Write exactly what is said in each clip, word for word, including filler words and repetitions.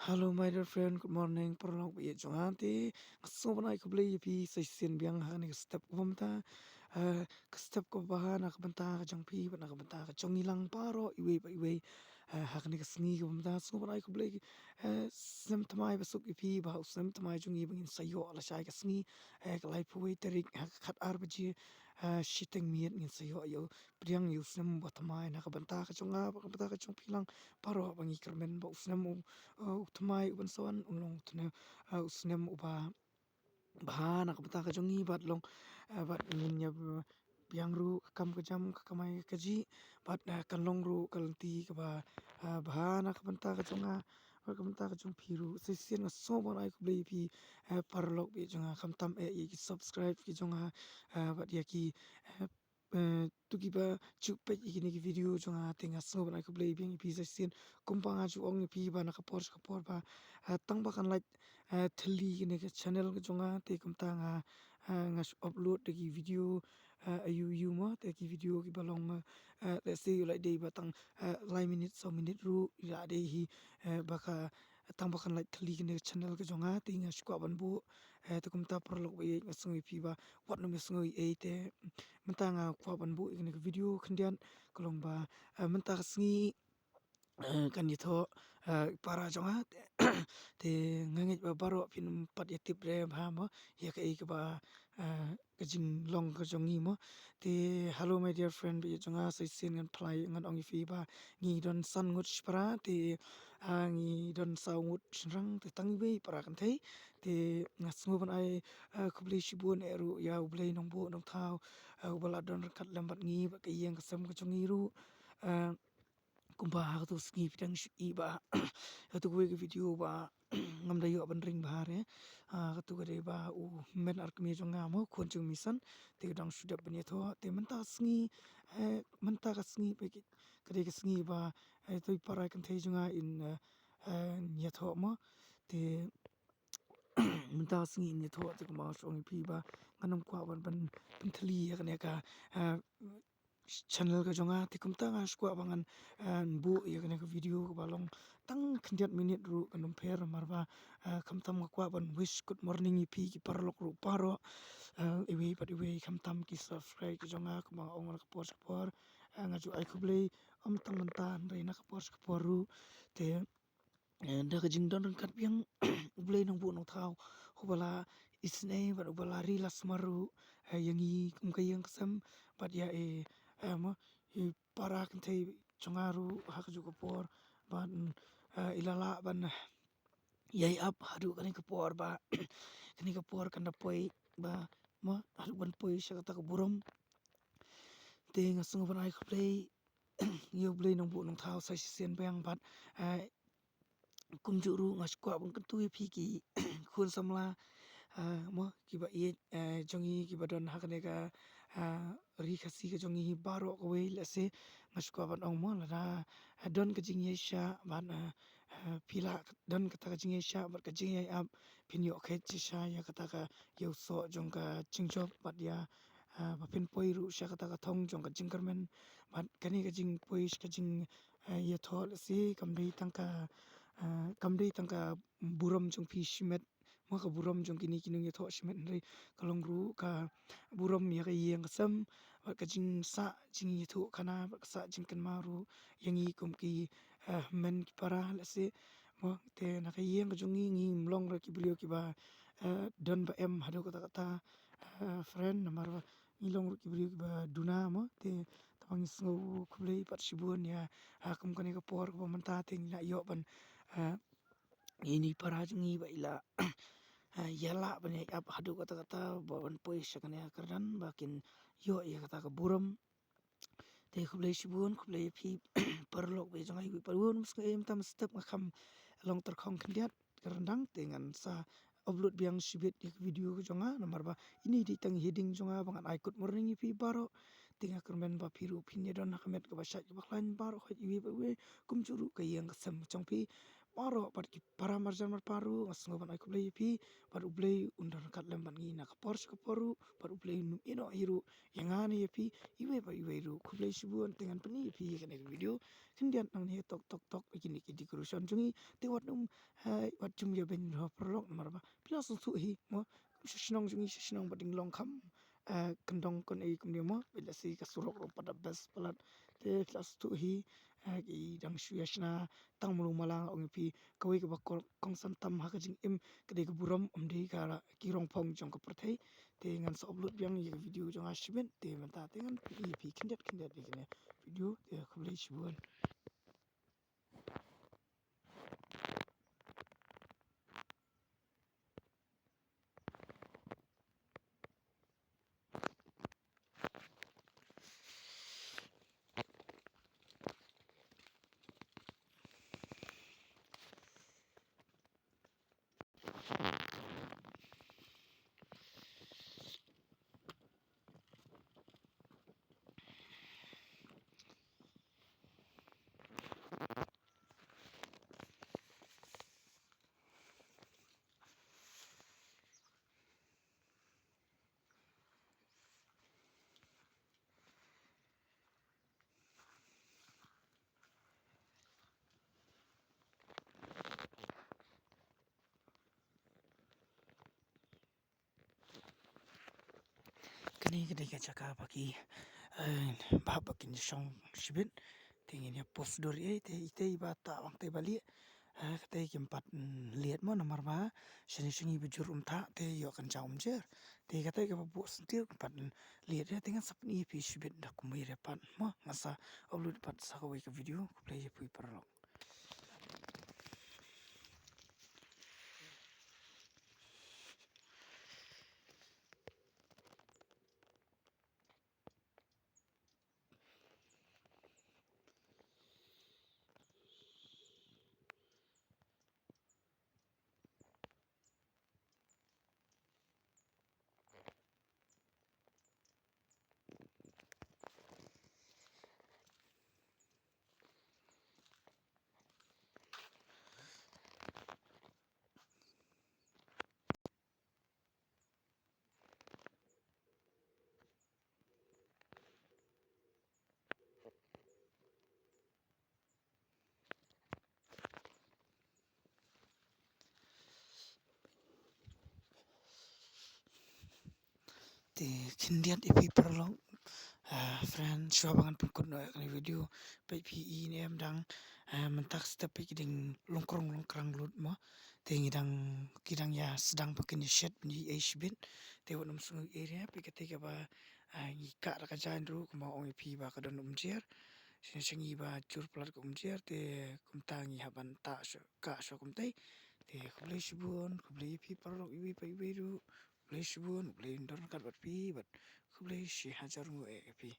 Hello my dear friend, good morning. Paralok ba ïeit jong nga, te nga sngewbha ban ai khublei ïa phi sa shisien biang ha kane ka step kaba mynta. Ah, ka step kaba bha na ka bynta ka jong phi bad na ka bynta ka jong ngi lang baroh iwei pa iwei. Ah, ha kane ka sngi kaba mynta sngewbha ban ai khublei, eh, snem thymmai basuk ïa phi, ba ha u snem thymmai jong ngi ba ngin sa ïoh lashai ka sngi, eh, ka laiphew wei tarik ha ka khatar baje, eh, shiteng miet ngin sa ïoh ïa u pdiang ïa u snem ba thymmai na ka bynta ka jong nga bad ka bynta ka jong phi lang baroh. Ba ngi kyrmen ba u snem u, eh, u thymmai u ban sa wan un long u snem, eh, u snem uba bha na ka bynta ka jong ngi bad long, eh, bad ngin ïa biang ruh ka kam ka jam, ka kamai ka kajih, bad, eh, kan long ruh ka lynti kaba, eh, bha na ka bynta ka jong nga bad ka bynta ka jong phi ruh. Sa shisien nga sngewbha ban ai khublei ïa phi, eh, paralok ba ïeit jong nga, khamtam eh ïa ki subscribe ki jong nga, eh, bad ïa ki, eh, eh, to kiba ju peit ïa kine ki video jong nga, te nga sngewbha ban ai khublei biang ïa phi sa shisien. Kumba nga ju ong ïa phi ba na ka por sha ka por ba, eh, tang ba kan lait, eh, thylli kane ka channel ka jong nga, te kumta nga, eh, nga shu upload da ki video, eh, aiu aiu mo, te ki video kiba long, eh, eh, let's say, la dei ba tang, eh, lai minit, saw minit ruh la dei hi, eh, ba ka tang ba kan lait thylli kane ka channel ka jong nga, te nga shu kwah ban buh, eh, te kumta paralok ba ïeit, nga sngew ïa phi ba wat nym ïa sngew ei ei, te mynta nga kwah ban buh ïa kane ka video khyndiat ka long ba, eh, mynta ka sngi, eh, kan ïathoh, eh, para jong nga, te, te nga ngeit ba baroh phin ym pat ïa tip re bha mo ïa kaei kaba, eh, ka jinglong ka jong ngi mo. Te hello my dear friend ba ïeit jong nga, sa shisien ngan phla, ngan ong ïa phi ba ngi don san ngut shipara, te, ah, ngi don saw ngut shynrang, te tang iwei para kynthei. Te nga sngewbha ban ai, ah, khublei shibun eh ruh ïa U Blei Nongbuh Nongthaw, ah, uba la don ryngkat lem bad ngi bad ka ïing ka sem ka jong ngi ruh. Ah, kumba ha katu ka sngi phi dang shu ïohi ba ha katu kawei ka video ba ngam da ïoh ban ring bha re. Ah, katu ka dei ba u hynmen ar kmie jong nga mo, khun jong Misan, te ka dang shu dep ban ïathoh, te mynta ka sngi, eh, mynta ka sngi ba ki, ka dei ka sngi ba, eh, tu i para kynthei jong nga in, eh, eh, ïathoh mo, te mynta ka sngi in ïathoh, te kumba nga shu ong ïa phi ba ngan ym kwah ban, ban pynthylli ïa kane ka, eh, channel ka jong nga, te kumta nga shu kwah ba ngan, eh, buh ïa kane ka video kaba long tang khyndiat minit ruh kan ym pher, namar ba, eh, khamtam nga kwah ban wish good morning ïa phi ki paralok ruh baroh, eh, iwei bad iwei, khamtam ki subscribe ki jong nga, kumba nga ong na ka por sha ka por, eh, nga ju ai khublei ym tang mynta hynrei na ka por sha ka por ruh, te eh, da ka jingdon ryngkat biang U Blei Nongbuh Nongthaw, uba la isynei bad uba la ri la sumar ruh, eh, ïa ngi kum ka ïing ka sem bad ïa i, eh, mo, i para kynthei jong nga ruh ha kajuh ka por bad, eh, i la lah ban, eh, ïai ap haduh kane ka por ba kane ka por kan da poi ba, mo, haduh ban poi sha kata ka burom. Te nga sngewbha ban ai khublei ïa U Blei Nongbuh Nongthaw sa shisien biang bad, eh, kumjuh ruh nga shu kwah ban kyntu ïa phi ki khun samla, eh, mo, kiba ïeit, eh, jong ngi kiba don ha kane ka, eh, ri Khasi ka jong ngi baroh kawei, lehse nga shu kwah ban ong mo, lada, eh, don ka jingïaishah bad, eh, eh, phi lah don kata ka jingïaishah bad ka jingïai ap, phin ïoh khet shisha ïa kata ka, ïa u soh jong ka jingjop bad ïa, eh, ba phin poi ruh sha kata ka thong jong ka jingkyrmen. Bad kane ka jingpoi sha ka jing, eh, ïathoh lehse kam dei tang ka, eh, kam dei tang ka burom jong phi shimet, mo, ka burom jong kine ki nongïathoh shimet, hynrei ka long ruh ka burom ïa ka ïing ka sem bad ka jingsah jingïathuhkhana bad ka sah jingkynmaw ruh ïa ngi kum ki, eh, hynmen ki para, lehse, mo, te na ka ïing ka jong ngi ngim long ruh ki briew kiba, eh, don ba em haduh katta katta, eh, friend, namar ba ngi long ruh ki briew kiba duna, mo, te tang ba ngi sngew khublei pat shibun ïa, eh, kum kane ka por kaba mynta te ngi la ïoh ban, eh, ïa ine i para jong ngi ba i la, eh, ïa lah ban ïai ap haduh katta katta ba ban poi sha kane ka kyrdan ba kin ïoh ïa kata ka burom. Te khublei shibun, khublei ïa phi paralok ba ïeit jong nga, iwei pa iwei, ym sngew ei mynta mynstep nga kham long tyrkhong khyndiat ka ryndang, te ngan sa upload biang shibit ïa ka video ka jong nga, namar ba ine i dei tang i heading jong nga ba ngan ai good morning ïa phi baroh. Te nga kyrmen ba phi ruh phin ïa don ha ka met kaba shait kaba khlaiñ baroh khoit iwei pa iwei, kumjuh ruh ka ïing ka sem ka jong phi. baroh bad ki para marjan marpa ruh nga sngewbha ban ai khublei ïa phi, bad U Blei un don ryngkat lem bad ngi na ka por sha ka por ruh, bad U Blei un ïehnoh hi ruh ïa nga ne ïa phi, iwei pa iwei ruh. Khublei shibun. Te ngan pyni ïa phi ïa kane ka video khyndiat nangne, tok tok tok, ïa kine ki decoration jong ngi. Te wat nym, eh, wat jum ïa beiñ ruh paralok, namar ba phi la sngewthuh hi mo, sha shnong jong ngi, sha shnong ba dang long kham, eh, kyndong kumne kumne mo, bad lehse ka surok ruh pat da best palat. Te phi la sngewthuh hi, eh, ki dang shu ïa shna tang malu mala. Nga ong ïa phi, kawei kaba kor-, kongsan tam ha ka jingim ka dei ka burom, ym dei ka la ki rong phong jong ka pyrthei. Te ngan sa upload biang ïa ka video jong nga shibit, te mynta te ngan pyni ïa phi khyndiat khyndiat ïa kane video. Te khublei shibun. Kane ka dei ka jaka ba ki, eh, ba, ba kin shong shibit. Te ngin ïa post dur ïa, te ite ba ta bang te ba lieh. Eh, kata kim pat, mm, liat mo, namar ba shane sha ngi ba jur um thah, te ïoh kan jaw um jer. Te kata kaba buh sentir kim pat, mm, liat ïa, te ngan sa pyni ïa phi shibit da kumwei re pat mo. Ngan sa upload pat sa kawei ka video. Khublei ïa phi paralok. Te khyndiat ïa phi paralok, ah, friend, shuwa ba ngan pynkut noh ïa kane ka video, peit phi i ne em dang, ah, mynta ka step peit ki dang longkrong longkrang lut mo. Te ngi dang, ki dang ïa sdang ba kin ïa shet ban ïa ei shibit. Te wat nym sngew ïa ei re, peit kata kaba, ah, ngi kah da ka jaiñ ruh, kumba ong ïa phi ba ka don umjer. Shen shen ngi ba jur palat ka umjer, te kumta ngi hap ban tah shuh, kah shuh kumta. Te khublei shibun, khublei ïa phi paralok iwei pa iwei ruh. Khublei shibun, Blei un don ryngkat bad phi, bad khublei shi hajar nguh ïa phi.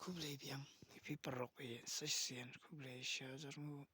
Khublei biang ïa phi paralok, eh, sa shisien khublei shi hajar nguh.